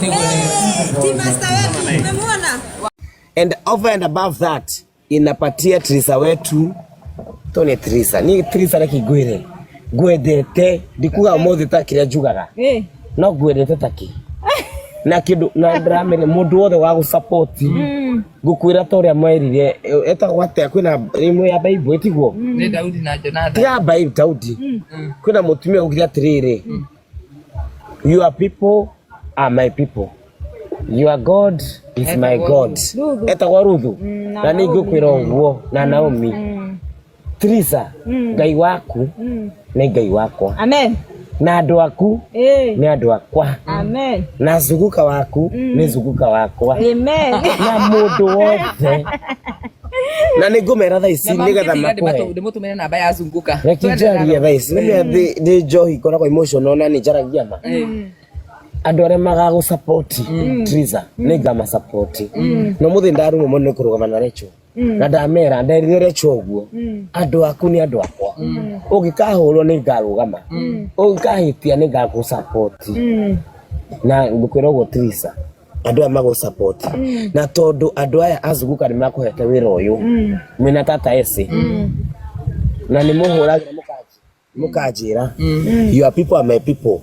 Hey, master wetu umemwona? And over and above that inapatia Trisa wetu to nĩ Trisa ni Trisa reke ngwĩre ngwendete ndikuga ũmũthĩ ta kĩrĩa njugaga Eh. no ngwendete ta kĩ na kĩndũ na ndĩramenya mũndũ wothe wa gũsupport ngũkwĩra ta ũrĩa mwerire etagwo atĩa kwĩna ĩmwe ya Bible ĩtiguo Nĩ Daudi na Jonathan. tiga Bible Daudi kwĩna mũtumia ugire atĩrĩrĩ, "Your people are my people, your God is my God." Ruthu. Etagwo Ruthu. Na Na nĩ ngũkwĩra ũguo na Naomi. Trisa, Ngai waku nĩ Ngai wakwa Amen. na andũ aku Eh. nĩ andũ akwa Amen. na zuguka waku nĩ zuguka wakwa Amen. Na mũndũ wothe na nĩ ngũmera thaa ici nĩgetha makũhe. Ndĩmũtũmĩre namba ya zunguka. Reke njarie thaa ici nĩ nĩ njohi ikoragwo emotional na nĩ njaragia ma andũ arĩa magagũ-support Triza nĩ ngama-support no mũthĩ ndarumwo mũno nĩ kũrũgama na Rachel na ndamera nderire Rachel ũguo, andũ aku nĩ andũ akwa, ũngĩkahũrwo nĩ ngarũgama, ũngĩkahĩtia nĩ ngagũ-support. Na ngũkwĩra ũguo Triza, andũ aya magũ-support na tondũ andũ aya azuguka nĩ makũhete wĩra ũyũ mwĩna tata eci na nĩ mũhũragĩra mũkanjĩra, "Your people are my people."